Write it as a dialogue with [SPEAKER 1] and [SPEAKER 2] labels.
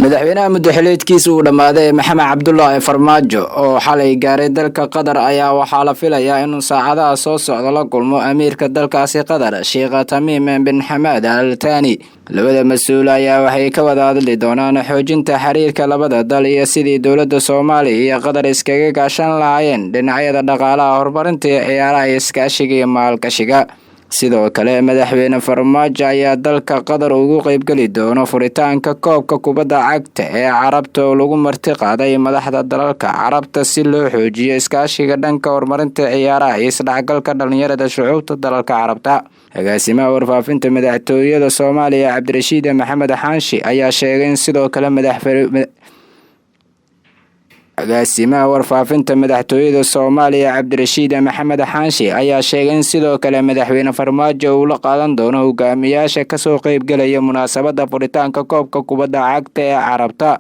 [SPEAKER 1] Madaxweynaha muddaxileedkiisa uu dhammaaday ee Maxamed Cabdulaahi Farmaajo oo xalay gaaray dalka Qatar ayaa waxaa la filayaa inuu saacadaha soo socda la kulmo amiirka dalkaasi Qatar, Sheikh Tamiim bin Xamaad Al Thani. Labada mas-uul ayaa waxay ka wada hadli doonaan xoojinta xiriirka labada dal iyo sidii dowladda Soomaaliya iyo Qatar iskaga kaashan lahaayeen dhinacyada dhaqaalaha, horumarinta ciyaaraha, iskaashiga iyo maalgashiga. Sidoo kale, Madaxweyne Farmaajo ayaa dalka Qatar ugu qeybgeli doono furitaanka koobka kubadda cagta ee Carabta oo lagu marti qaaday madaxda dalalka Carabta si loo xoojiyo iskaashiga dhanka horumarinta ciyaaraha iyo isdhexgalka dhalinyarada shucuubta dalalka Carabta. Agaasimaha warfaafinta madaxtooyada Soomaaliya, Cabdirashiid Maxamed Xaanshi, ayaa sheegay in sidoo kale Agaasimaha warfaafinta madaxtooyada Soomaaliya, Cabdirashiid Maxamed Xaanshi, ayaa sheegay in sidoo kale Madaxweyne Farmaajo uu la qaadan doono hogaamiyaasha kasoo qeybgelaya munaasabada furitaanka koobka kubadda cagta ee Carabta.